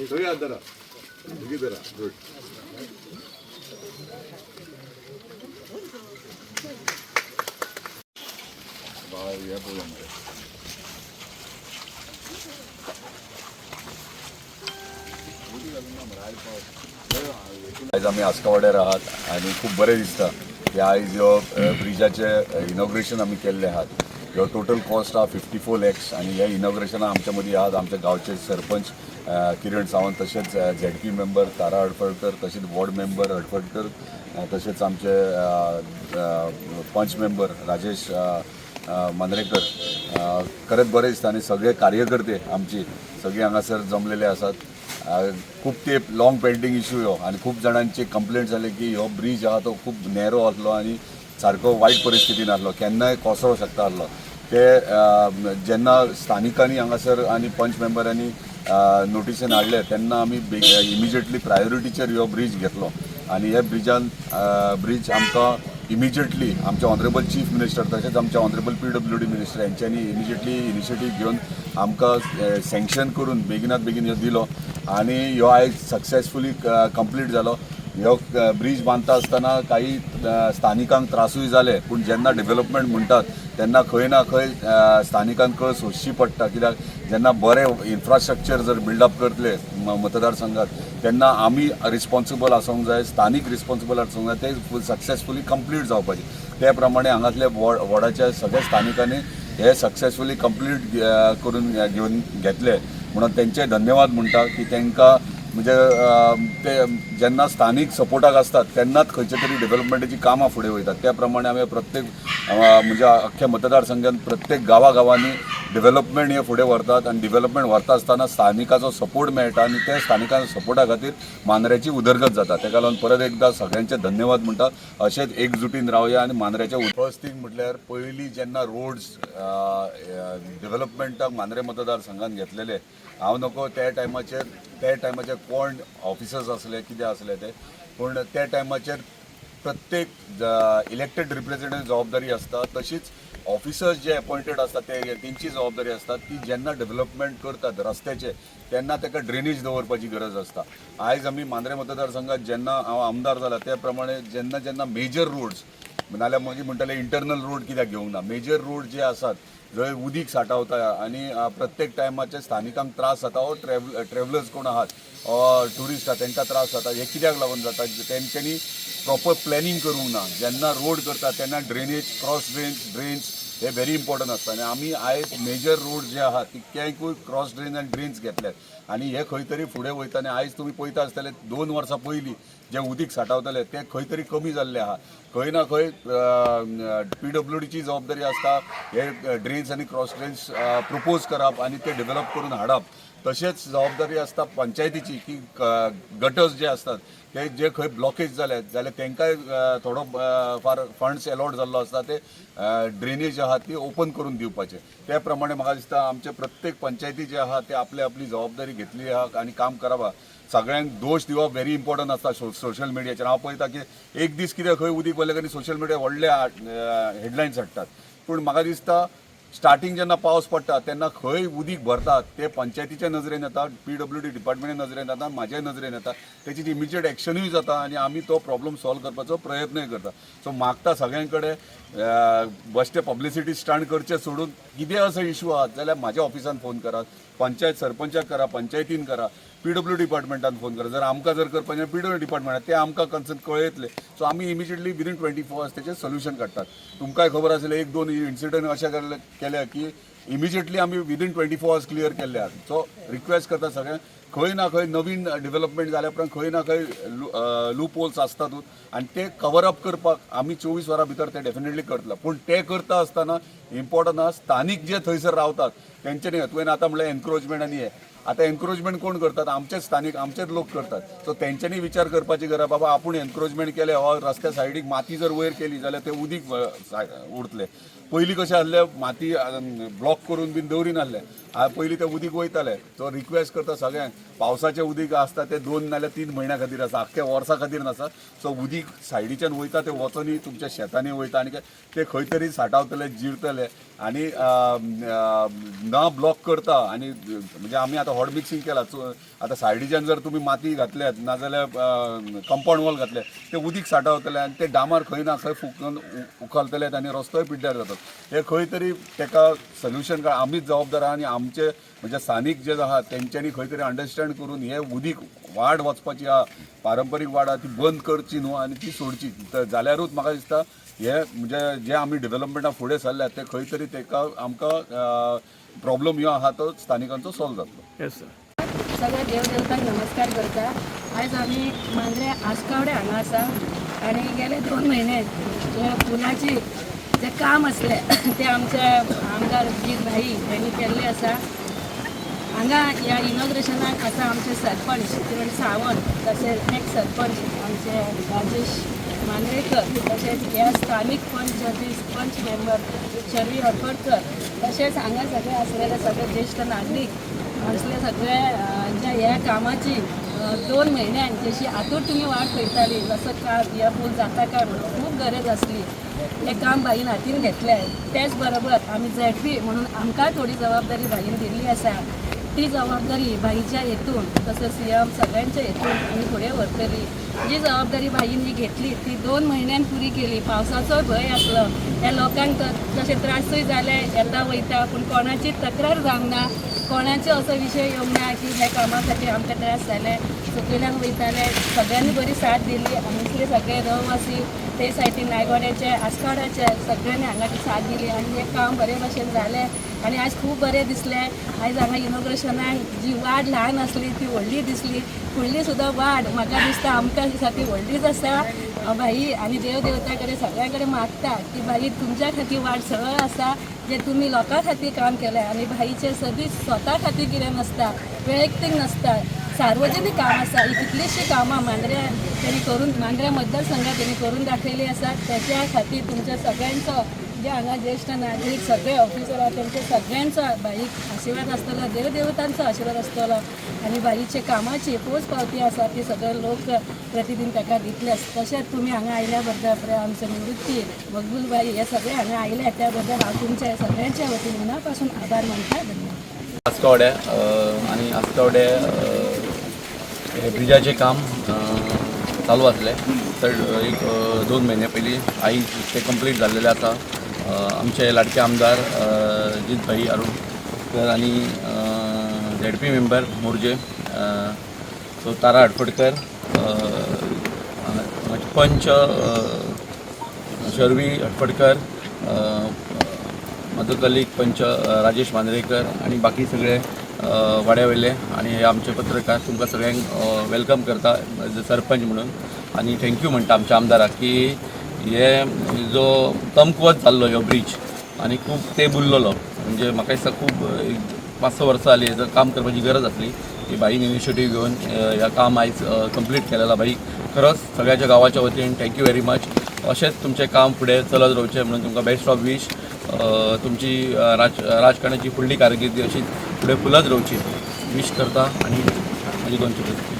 सगळे हात धरा, दोगी धरा. गुड. हे पळोवया मरे. आयज आमी आस्कावाड्यार आहात आनी खूब बरें दिसता की आयज ह्यो ब्रिजाचें इनॉग्रेशन आमी केल्लें आहात. ह्यो टोटल कॉस्ट आहा 54 लॅक्स आनी हे इनॉग्रेशना आमच्या मदीं आहात आमच्या गांवचे सरपंच किरण सावंत, तशेंच झेडपी मेंबर तारा हडफडकर, तशेंच वॉर्ड मेंबर हडफडकर, तशेंच आमचे पंच मेंबर राजेश मांद्रेकर. खरेंच बरें दिसता आनी सगळे कार्यकर्ते आमची सगळी हांगासर जमलेले आसात. खूब तेप लॉंग पेंडींग इशू ह्यो आनी खूब जाणांची कंप्लेंट जाली की ह्यो ब्रीज आहा तो खूब नॅरो आसलो आनी सारको वायट परिस्थितीन आसलो, केन्नाय कोसळोंक शकता आसलो. ते जेन्ना स्थानिकांनी हांगासर आनी पंच मेंबरांनी नोटिसीन हाडले तेन्ना आमी इमिजिएटली प्रायोरिटीचेर ह्यो ब्रीज घेतलो आनी हे ब्रिजान ब्रीज आमकां इमिजिएटली आमचे ऑनरेबल चीफ मिनिस्टर तशेंच आमचे ऑनरेबल पीडब्ल्यूडी मिनिस्टर यांच्यांनी इमिजिएटली इनिशिएटीव घेवन आमकां सँक्शन करून बेगिनात बेगीन ह्यो दिलो आनी ह्यो आयज सक्सेसफुली कंप्लीट जालो. ह्यो ब्रीज बांदता आसतना काही स्थानिकांक त्रासूय जाले, पूण जेन्ना डेव्हलपमेंट म्हणटात तेन्ना खंय ना खंय स्थानिकांक कळ सोंसची पडटा, कित्याक जेन्ना बरें इन्फ्रास्ट्रक्चर जर बिल्डअप करतले मतदारसंघात तेन्ना आमी रिस्पॉन्सिबल आसूंक जाय, स्थानीक रिस्पॉन्सिबल आसूंक जाय, ते सक्सेसफुली कंप्लीट जावपाचे. ते प्रमाणे हांगातल्या वॉर्डाच्या सगळ्या स्थानिकांनी हे सक्सेसफुली कंप्लीट करून घेवन घेतले म्हणून तेंचे धन्यवाद म्हणटा की तांकां म्हणजे ते जेन्ना स्थानीक सपोर्टाक आसतात तेन्नाच खंयचे तरी डेव्हलपमेंटाची कामां फुडें वयतात. त्या प्रमाणे आमी प्रत्येक म्हणजे अख्ख्या मतदारसंघात प्रत्येक गांवागांवांनी डेव्हलपमेंट हे फुडें व्हरतात आनी डेव्हलपमेंट व्हरता आसतना स्थानिकाचो सपोर्ट मेळटा आनी त्या स्थानिकांच्या सपोर्टा खातीर मांद्र्याची उदरगत जाता. ताका लागून परत एकदां सगळ्यांचे धन्यवाद म्हणटा. अशेंच एकजुटीन रावया आनी मांद्र्याच्या. फर्स्ट थिंग म्हटल्यार पयलीं जेन्ना रोड्स डेव्हलपमेंटाक मांद्रे मतदारसंघात घेतलेले, हांव नको त्या टायमाचेर कोण ऑफिसर्स आसले, कितें आसले ते, पूण त्या टायमाचेर प्रत्येक इलेक्टेड रिप्रेझेंटेटिव्ह जबाबदारी आसता, तशीच ऑफिसर्स जे अपॉइंटेड आसता ते तेंची जबाबदारी आसता ती जेन्ना डेव्हलपमेंट करतात रस्त्याचे तेन्ना ताका ड्रेनेज दवरपाची गरज आसता. आयज आमी मांद्रे मतदारसंघात जेन्ना हांव आमदार जाला त्या प्रमाणे जेन्ना जेन्ना मेजर रोड्स, नाल्यार मागीर म्हणटाले इंटरनल रोड कित्याक घेवंक ना, मेजर रोड जे आसात जंय उदीक साठावता आनी प्रत्येक टायमाचे स्थानिकांक त्रास जाता वो ट्रॅवलर्स कोण आहात, ट्युरिस्ट आहात, तांकां त्रास जाता. हे कित्याक लागून जाता? तेंच्यांनी प्रॉपर प्लॅनिंग करूंक ना. जेन्ना रोड करता तेन्ना ड्रेनेज, क्रॉस ड्रेन्स, ड्रेन्स हे व्हेरी इम्पॉर्टंट आसता आनी आमी आयज मेजर रोड जे आहात तितक्याकूय क्रॉस ड्रेन आनी ड्रेन्स घेतल्यात आनी हे खंय तरी फुडें वयता. आनी आयज तुमी पळयता आसतले, 2 वर्सां पयलीं जे उदीक साठावताले ते खंय तरी कमी जाल्ले आहा. खंय ना खंय पीडब्ल्यूडीची जबाबदारी आसता हे ड्रेन्स आनी क्रॉस ड्रेन्स प्रपोज करप आनी ते डेव्हलप करून हाडप. तशेंच जबाबदारी आसता पंचायतीची की गटर्स जे आसतात ते जे खंय ब्लॉकेज जाल्यात जाल्यार तांकांय थोडो फार फंड्स एलॉट जाल्लो आसता, ते ड्रेनेज आहा ती ओपन करून दिवपाचे. त्या प्रमाणे म्हाका दिसता आमचे प्रत्येक पंचायती जे आहा ते आपली आपली जबाबदारी घेतली आहा आनी काम करप. सगळ्यांक दोश दिवप व्हेरी इम्पॉर्टंट आसता सोशल मिडियाचेर. हांव पळयता की एक दीस कितें खंय उदीक वयलें आनी सोशल मिडिया व्हडले हेडलायन्स हाडटात, पूण म्हाका दिसता स्टार्टींग जेन्ना पावस पडटा तेन्ना खंय उदीक भरतात ते पंचायतीच्या नजरेन येता, पीडब्ल्यूडी डिपार्टमेंटा नजरेन येता, म्हाज्या नजरेन येता, तेची इमिजिएट एक्शनूय जाता आनी आमी तो प्रॉब्लम सॉल्व करपाचो प्रयत्नय करता. सो मागता सगळ्यां कडेन, बश्टे पब्लिसिटी स्टंट करचे सोडून कितें असो इशू आहात जाल्यार म्हाज्या ऑफिसान फोन करात, पंचायत सरपंचाक करा, पंचायतीन करा, पीडब्ल्यू डिपार्टमेंटान फोन करा. जर आमकां जर करपाचें पीडब्ल्यू डिपार्टमेंटान ते आमकां कन्सर्न कळयतले. सो आमी इमिजिएटली विदीन 24 आवर्स तेचें सोल्युशन काडटात. तुमकांय खबर आसलें, एक दोन इन्सिडंट अशें केले की इमिजिएटली आमी विदीन 24 आवर्स क्लियर केल्ले आहात. सो रिक्वेस्ट करता सगळ्यांक, खंय ना खंय नवीन डेव्हलपमेंट जाल्या उपरांत खंय ना खंय लूप होल्स आसतातूच आनी ते कवर अप करपाक आमी 24 वरां भितर ते डेफिनेटली करतले. पूण ते करता आसतना इम्पॉर्टंट आहा स्थानीक जे थंयसर रावतात तेंच्यांनी. तुवें आतां म्हणलें एनक्रोचमेंट आनी हे आतां एनक्रोचमेंट कोण करतात? आमचेच स्थानीक, आमचेच लोक करतात. सो तेंच्यांनी विचार करपाची गरज, बाबा आपूण एनक्रोचमेंट केलें हो रस्त्या सायडीक माती जर वयर केली जाल्यार ते उदीक उरतलें. पयलीं कशें आसलें, माती ब्लॉक करून बीन दवरिनासले. पयलीं तें उदीक वयतालें. सो रिक्वेस्ट करता सगळ्यांक, पावसाचें उदीक आसता तें 2 नाल्यार 3 म्हयन्या खातीर आसा, आख्ख्या वर्सा खातीर नासता. सो उदीक सायडीच्यान वयता तें वचोनी तुमच्या शेतांनी वयता आनी ते खंय तरी साठावतले, जिरतले आनी न ब्लॉक करता. आनी म्हणजे आमी आतां हॉट मिक्सिंग केला. सो आतां सायडीच्यान जर तुमी माती घातल्यात नाजाल्यार कंपाऊंड वॉल घातले, ते उदीक साठावतले आनी ते डामार खंय ना खंय फुकून उखलतले आनी रस्तोय पिड्ड्यार जातात. हे खंय तरी ताका सोल्युशन काड. आमीच जबाबदार आहा आनी आमचे म्हणजे स्थानीक जे आहा तेंच्यांनी खंय तरी अंडरस्टँड करून हे उदीक वाड वचपाची आहा, पारंपरीक वाड आहा, ती बंद करची न्हू आनी ती सोडची. तर जाल्यारूच म्हाका दिसता हे म्हणजे जे आमी डेव्हलपमेंटा फुडें सरल्यात ते खंय तरी ताका आमकां प्रॉब्लम ह्यो आहा तो स्थानिकांचो सॉल्व जातलो. Yes sir. सगळ्या देवदेवतांक नमस्कार करता. आयज आमी मांद्रे आसकावडे हांगा आसा आनी गेले 2 म्हयने जे पुलाची जे काम आसलें तें आमचे आमदार जीत भाई हांणी केल्लें आसा. हांगा ह्या इनॉग्रेशनाक आसा आमचे सरपंच किरण सावंत, तशेंच एक्स सरपंच आमचे राजेश मांद्रेकर, तशेंच ह्या स्थानीक पंच जजीस पंच मेंबर शर्वी हडफडकर, तशेंच हांगा सगळे आसलेले सगळे ज्येश्ठ नागरीक असले सगळे ज्या ह्या कामाची 2 म्हयन्यान जशी आतूर तुमी वाट पळयताली, जसो का ह्या पूल जाता काय म्हणून खूब गरज आसली, हें काम भाईन हातीन घेतलें. तेच बरोबर आमी झेडपी म्हणून आमकां थोडी जबाबदारी भाईन दिल्ली आसा. ती जबाबदारी भाईच्या हेतून तसोच सीएम सगळ्यांच्या हेतून आमी फुडें व्हरतली. जी जबाबदारी भाईन ही घेतली ती 2 म्हयन्यान पुरी केली. पावसाचोय भंय आसलो, ह्या लोकांक तशे त्रासूय जाले येता वयता, पूण कोणाची तक्रार जावंक ना, कोणाचो असो विशय येवंक ना की ह्या कामा खातीर आमकां त्रास जाले. सकयल्यान वयताले, सगळ्यांनी बरी साथ दिली. हांगासले सगळे रहिवासी ते सायडीन नायगवाड्याचे, आस्कावड्याचे सगळ्यांनी हांगा साथ दिली आनी हें काम बरे भशेन जालें आनी आयज खूब बरें दिसलें. आयज हांगा इनॉग्रेशनाक जी वाड ल्हान आसली ती व्हडली दिसली. फुडली सुद्दां वाड म्हाका दिसता आमकां दिसता ती व्हडलीच आसा. भाई आनी देव देवता कडेन सगळ्यां कडेन मागता की भाई तुमच्या खातीर वाट सरळ आसा, जे तुमी लोकां खातीर काम केलें. आनी भाईचें सदींच स्वता खातीर कितें नासता, वैयक्तीक नासता, सार्वजनीक काम आसा. ही कितलीशीं कामां मांद्र्या तेणी करून, मांद्र्या मतदारसंघात तेणी करून दाखयली आसा. त्याच्या खातीर तुमच्या सगळ्यांचो, जे हांगा ज्येश्ठ नागरीक सगळे ऑफिसर आहा तेंच्या सगळ्यांचो भाईक आशिर्वाद आसतलो, देवदेवतांचो आशिर्वाद आसतलो आनी भाईचे कामाची पोच पावती आसा ती सगळे लोक प्रतिदिन ताका दितलेच. तशेंच तुमी हांगा आयल्या बद्दल, आमचे निवृत्ती मकबूल भाई हे सगळे हांगा आयले त्या बद्दल हांव तुमच्या सगळ्यांच्या वतीन मना पासून आभार मानता. धन्यवाद. आस्कावड्या आनी आस्कावड्या हे ब्रिजाचें काम चालू आसलें, तर एक 2 म्हयने पयलीं आयज तें कंप्लीट जाल्लेलें आसा. आमचे लाडके आमदार जीत भाई आरोलकर आनी झेडपी मेंबर मोरजे सो तारा हडफडकर, हांगाचे पंच शर्वी हडफडकर, म्हजो कलीग पंच राजेश मांद्रेकर आनी बाकी सगळे वाड्या वयले आनी हे आमचे पत्रकार, तुमकां सगळ्यांक welcome करता एज अ सरपंच म्हणून आनी thank you म्हणटा आमच्या आमदाराक की हे जो कमकुवत जाल्लो ह्यो ब्रीज आनी खूब तेंप उरलेलो, म्हणजे म्हाका दिसता खूब एक 5-6 वर्सां जालीं हेजो काम करपाची गरज आसली. ती भाईन इनिशिएटीव घेवन ह्या काम आयज कंप्लीट केलेला. भाई, खरोच सगळ्याच्या गांवाच्या वतीन thank you very much. अशेंच तुमचें काम फुडें चलत रावचें म्हणून तुमकां बेस्ट ऑफ वीश. तुमची राजकारणाची फुडली कारकिर्दी अशीच फुडें फुलत रावची विश करता आनी म्हजी दोन शब्द.